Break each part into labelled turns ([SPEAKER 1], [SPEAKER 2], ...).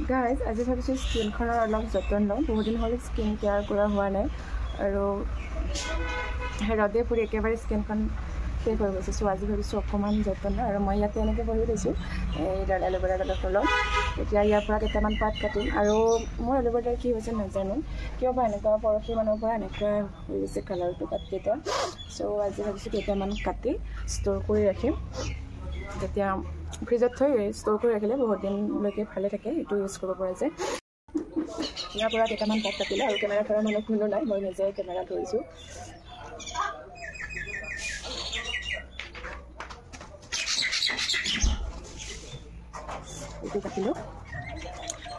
[SPEAKER 1] Guys, আজি ভাবিছোঁ স্কিনখনৰ অলপ যতন লওঁ। বহুদিন হ'ল স্কিন কেয়াৰ কৰা হোৱা নাই আৰু ৰ'দে পুৰি একেবাৰে স্কিনখন শেষ হৈ গৈছে। চ' আজি ভাবিছোঁ অকণমান যতন লওঁ আৰু মই ইয়াতে এনেকৈ বহি লৈছোঁ এইডাল এল'ভেৰাডালৰ তলত। এতিয়া ইয়াৰ পৰা কেইটামান পাত কাটিম। আৰু মোৰ এল'ভেৰাডাল কি হৈছে নাজানো, কিয় বা এনেকুৱা পৰহি মানৰ পৰা এনেকুৱা হৈ গৈছে কালাৰটো পাতকেইটা। চ' আজি ভাবিছোঁ কেইটামান কাটি ষ্ট'ৰ কৰি ৰাখিম, তেতিয়া ফ্ৰিজত থৈ ষ্ট'ৰ কৰি ৰাখিলে বহুত দিনলৈকে ভালে থাকে, এইটো ইউজ কৰিব পৰা যায়। ইয়াৰ পৰা কেইটামান পাত কাটিলে আৰু কেমেৰা ধৰা মানুহ কোনো নাই, মই নিজে কেমেৰা ধৰিছোঁ। এইটো কাটিলোঁ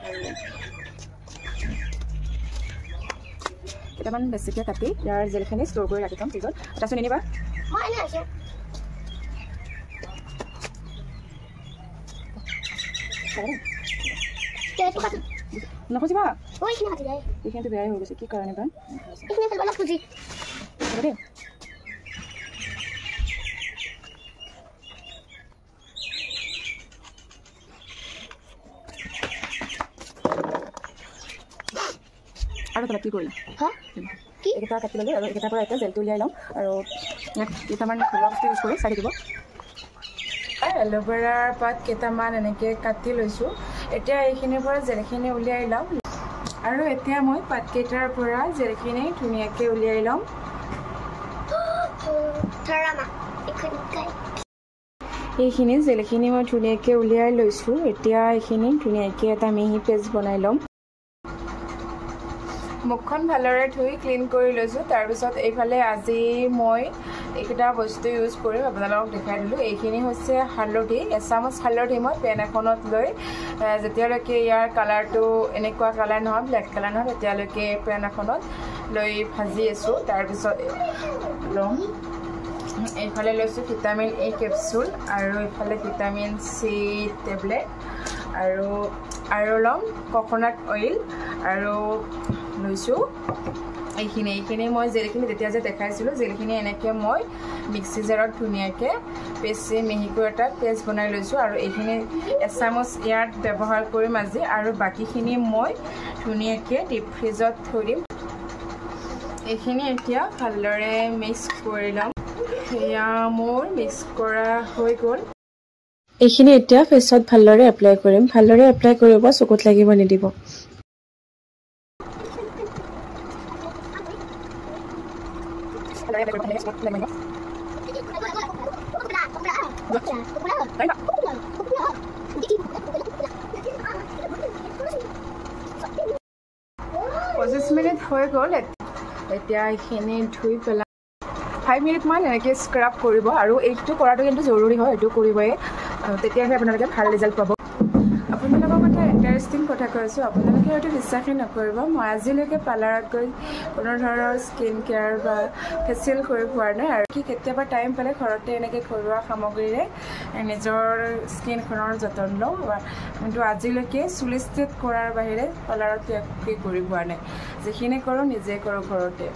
[SPEAKER 1] আৰু কেইটামান বেছিকৈ কাটি ইয়াৰ জেলখিনি ষ্ট'ৰ কৰি ৰাখি থ'ম ফ্ৰিজত। তাৰপিছত নিনিবা। নখুজিবা, এইখিনিতো বেয়াই হৈ গৈছে, কি কাৰণে বা দেই। আৰু তলত কি কৰিলা? এইকেইটা কাটি ল'লোঁ আৰু এইকেইটাৰ পৰা এতিয়া জেলটো উলিয়াই ল'ম আৰু ইয়াত কেইটামান ঘৰুৱা বস্তু ইউজ কৰোঁ, চাই থাকিব। এল'ভেৰাৰ পাত কেইটামান এনেকৈ কাটি লৈছোঁ। এতিয়া এইখিনিৰ পৰা জেলখিনি উলিয়াই ল'ম আৰু এতিয়া মই পাতকেইটাৰ পৰা জেলখিনি ধুনীয়াকৈ উলিয়াই ল'ম। এইখিনি জেলখিনি মই ধুনীয়াকৈ উলিয়াই লৈছোঁ। এতিয়া এইখিনি ধুনীয়াকৈ এটা মিহি পেষ্ট বনাই ল'ম। মুখখন ভালদৰে ধুই ক্লিন কৰি লৈছোঁ। তাৰপিছত এইফালে আজি মই এইকেইটা বস্তু ইউজ কৰিম, আপোনালোকক দেখাই দিলোঁ। এইখিনি হৈছে হালধি, এচামুচ হালধি মই পেন এখনত লৈ যেতিয়ালৈকে ইয়াৰ কালাৰটো এনেকুৱা কালাৰ নহয়, ব্লেক কালাৰ নহয়, তেতিয়ালৈকে পেন এখনত লৈ ভাজি আছোঁ। তাৰপিছত ল'ম এইফালে লৈছোঁ ভিটামিন এ কেপচুল আৰু এইফালে ভিটামিন চি টেবলেট আৰু ল'ম কক'নাট অইল আৰু লৈছোঁ এইখিনি মই জেলখিনি তেতিয়া যে দেখাইছিলোঁ, জেলখিনি এনেকৈ মই মিক্সি জাৰত ধুনীয়াকৈ পেচি মিহিকৈ এটা পেষ্ট বনাই লৈছোঁ। আৰু এইখিনি এচামুচ ইয়াত ব্যৱহাৰ কৰিম আজি আৰু বাকীখিনি মই ধুনীয়াকৈ ডিপ ফ্ৰিজত থৈ দিম। এইখিনি এতিয়া ভালদৰে মিক্স কৰি ল'ম। সেয়া মোৰ মিক্স কৰা হৈ গ'ল।
[SPEAKER 2] এইখিনি এতিয়া ফেচত ভালদৰে এপ্লাই কৰিম। ভালদৰে এপ্লাই কৰিব, চকুত লাগিব নিদিব।
[SPEAKER 1] পঁচিছ মিনিট হৈ গ'ল। এতিয়া এইখিনি ধুই পেলাই 5 মিনিটমান এনেকৈ স্ক্ৰাব কৰিব আৰু এইটো কৰাটো কিন্তু জৰুৰী হয়, এইটো কৰিবই, তেতিয়াহে আপোনালোকে ভাল ৰিজাল্ট পাব। আপোনালোকক এটা ইণ্টাৰেষ্টিং কথা কৈ আছোঁ, আপোনালোকে হয়তো বিশ্বাসেই নকৰিব, মই আজিলৈকে পাৰ্লাৰত গৈ কোনো ধৰণৰ স্কিন কেয়াৰ বা ফেচিয়েল কৰি পোৱা নাই। আৰু কি কেতিয়াবা টাইম পালে ঘৰতে এনেকৈ ঘৰুৱা সামগ্ৰীৰে নিজৰ স্কিনখনৰ যতন লওঁ, কিন্তু আজিলৈকে চুলি ষ্ট্ৰেট কৰাৰ বাহিৰে পাৰ্লাৰত একোৱেই কৰি পোৱা নাই। যিখিনি কৰোঁ নিজে কৰোঁ ঘৰতে।